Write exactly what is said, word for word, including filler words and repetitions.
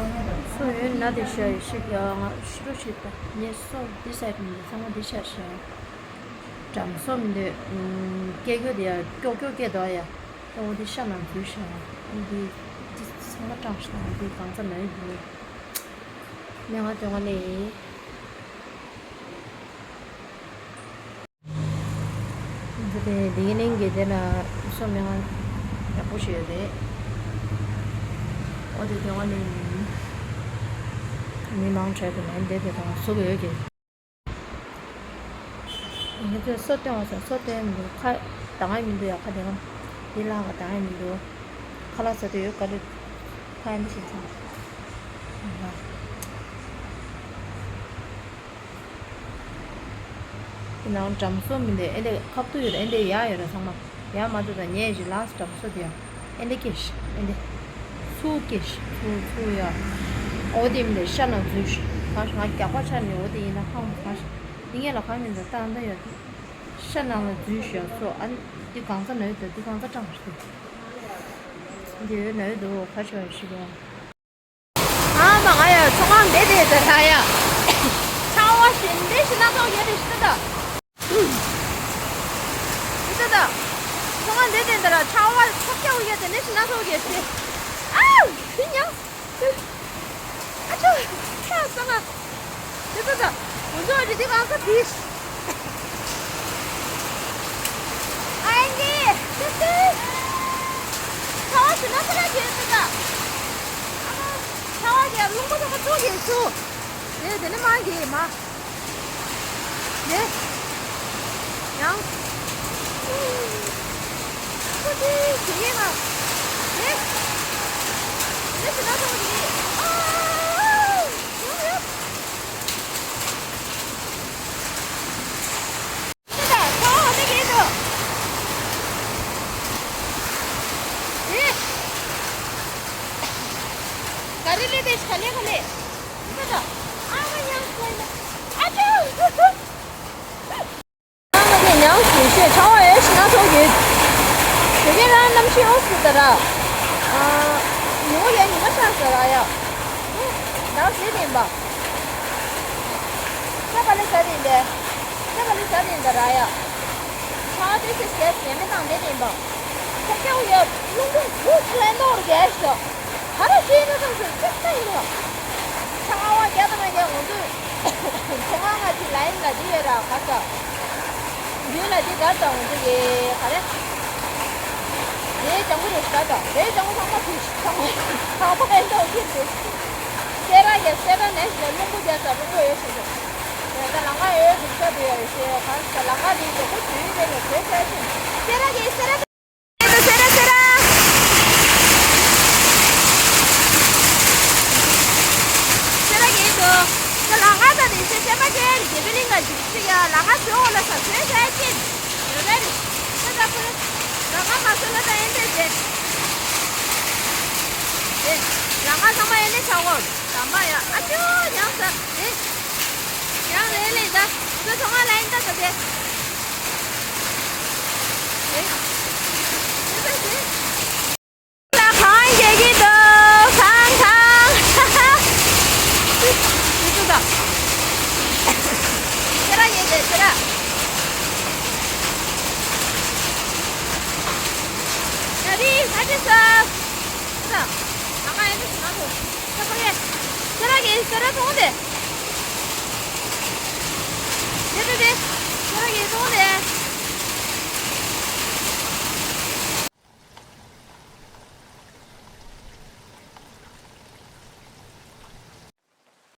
སོ་ཡོད་ན་དེ་ཤ་ཡོད་ཤི་ཡ་ང་ཤི་རོ་ཤི་ད་ངས་སོ་འདི་ཟ་གི་མི་འདུག་ཚང་མ་འདི་ཤ་ཤ་འགྲམ་སོ་མི་འདུག་སྐད་རྒྱོ་དེ་ཡ་ཀྱོག་ཀྱོག་སྐད་འདུག་ཡ། ཨོ་འདི་ཤ་ནང་འཛུལ་ཤ་འདི་འདི་ཚང་མ་སྐྲངས་ཤ་འདི་གང་ཚ་ན་ཡོད་འདུག་མི་ང་དོན་ང་ལས། འདི་དེ་དེ་ནས་གི་དེ་ན་སོ་མི་ང་ཡག་པོ་ཞིག་ཡོད་རེད། ཨོ་དེ་དེ་བ་ནས་མི་མང་ཆེ་གི་ནས་འདི་དེ་དང་སུ་གི་ཡོད་ཀྱི། ང་ཚོས་སོ་སྟོན་བ་སོ་སོ་སྟོན་མི་འདུག་ཁ་ད་ང་མི་འདུག་ཡ་ཁ་དེ་ག་འདི་ལ་ག་ད་ང་མི་འདུག་ཁ་ལག་ཟ་དུས་ཡོད་ག་རེ་ཁ་ཡ་འདི་ཞིག་ཚང་། དེ་ནང་འགྲམ་སོ་མི་འདུག་ཨེ་འདྲ་ཁབ་ཏུ་ཡོད་ཨེ་འདྲ་ཡ་ཡོད་ར་ཚང་མ་ཡ་མ་འདུག་ད་ཉལ་ཞིག་ལགས་འགྲམ་སོ་དེ་ཡ་ཨེ་འདྲ་སྐྱེ་ཤི་ཨེ་འདྲ་ཚུགས་སྐྱེ་ཤི་ཚུགས་ཚུགས་ཡ། ཨོ་དེ་མི་འདུག་ཤ་ནང་འཛུལ་ཤི་གང་ཤི་ང་རྒྱགས་པ་ཆ་ནས་ཨོ་དེ་ཡིན་ན་ཧང་གང་ཤི་འདི་ངས་ལ་གང་མི་འདུག་ད་ཨ་འདྲ་ཡོད་དེ་ཤ་ནང་ལ་འཛུལ་ཤི་ཡ་སོ་ཨ་འདི་གང་ཚ་ན་ཡོད་ད་འདི་གང་ཚ་གྲང་ཤི་འདི་ཡོད་ན་ཡོད་དོ་ཁ་ཤ་ཡ་ཤི་ག་ཨ་མ་ང་ཡ་ཚོང་ཁང་འདི་དེ་དེ་ལ་ཡ། ཆང་བ་ཞིམ་འདི་ཞིམ་ན་ཚོགས་ཡོད་རེད་ཤི་ད། ཤི་ད། ཚོང་ཁང་འདི་དེ་དེ་ལ་ཆང་བ་ཚོགས་ཀྱང་ཡོད་དེ་ནི་ཞིམ་ན་ཚོགས་ཡོད་ཤི། ཨའུ་ཤི་ཉང་། ཨ་ཅོ། ཁྱ་ས་མ། དེ་ཚོ་ད། ང་ཚོ་རི་དེ་གང་ས་དེ། ཨ་ཡན་གྱི། ཏི་ཏི། ཆང་བ་ཞིམ་ན་ཚོགས་ཡོད་ཤི་ད། ཨ་མ། ཆང་བ་གི་རླུང་པོ་ཚང་མ་ཚོགས་ཡོད་ཤི། དེ་དེ་ནི་མ་གི་མ། ནེ། ཡང་། ཁོ་ཚོས་དེ་ཡིན་ན། ནེ། ནེ་ཟེར་ན་ཐོག་ནི། ཨ། ཡང་ཡང་། ཁྱེད་ད་ཁ་བ་དེ་གས་འདུག་ནེ། ག་རེ་ལས་དེ་ཤ་ལས་ག་ལས། ཁྱེད་ད། ཨ་མ་ཡང་ཁོ་ཡིན་ན། ཨ་ཅོ། ང་གིས་ཉང་ཞུ་ཤེས་ཆང་བ་ཡོད་ཤི་ན་ཚོགས་ཡོད། དེ་གས་རང་གནམ་གཤིས་ཨོ་སི་ད་ར། ཨ། ཉི་མ་ཡ་ཉི་མ་ཤར་ཟེར་ར་ཡ། ནང་ཟེར་ཡིན་པ། ས་ག་ལེ་ཟ་རིན་པས། ས་ག་ལེ་ཟ་རིན་ད་ར་ཡ། ཆང་བ་དེ་ཚེ་ཟས་ཟས་མེད་དང་དེ་ཡིན་པ། ཁོ་སྐྱོ་ཡོད་རླུང་བུ་བུ་ཁ་ལན་ཏོར་རྒྱས་ཤོག་ག་རེ་བྱས་ན་ཙམ་ཟེར་ཅིག་ལྟ་ཡིན་རོགས། ཆང་བ་རྒྱག་དང་མ་རྒྱག་ང་ཚོས་ཚོང་ཁང་ང་ཅིག་ལ་ཡིན་ལ་ཅིག་ཡོད་ར་ག་ས། མདུན་ལ་ཅིག་ག་ས་ང་ཚོ་ཡེ་ག་རེ། རེད་ལྗང་གུ་རེད་ག་ས་རེད་ལྗང་གུ་ཚང་མ་བུ་ཚང་མ་ཚང་མ་ཨེ་འདྲ་ཨོ་ཁེ་འདུག་སེ་ར་གི་སེ་ར་ནས་ཞེ་རླུང་བུ་རྒྱག་ས་རླུང་བུ་ཡོད་ཤེས་ཤོག་ད་ལང་ཀ་ཡོད་འདུག་ས་དུ་ཡོད་ཤེས་ག་ས་ལང་ཀ་དེ་ཞེ་པོ་དུས་རེ་ནས་བཟོས་ཚར་ཤེས་སེ་ར་གི་སེ་ར། སེ་ར་སེ་ར། སེ་ར་གི་དོ། ད་ལང་ཀ་ད་དེ་ཤེས་ཤེས་པ་ཅན་དགེ་བའི་གླིང་ལ་ཞིག་ཅིག་ཡ་ལང་ཀ་ཞོ་འོ་ལ་ས་ཚོད་ཤ་ཅན། ཡོད་རེད། ད་ད་ཁོ་ལང་ཀ་མ་སོ་ན་ད་ཨེ་འདྲ་བྱེད། ཨེ། ལང་ཀ་ཚང་མ་ཨེ་འདྲ་བྱ་འོ། དམ་པ་ཡ་ཨ་ཅོ་ཡང་ས་ཨེ། ཡང་རེད་ལེ་ད། ད་ཚང་མ་ལ་ཨེ་འདྲ་ད་དེ། སེ་ར་གི་སེ་ར་ཚོང་དེ།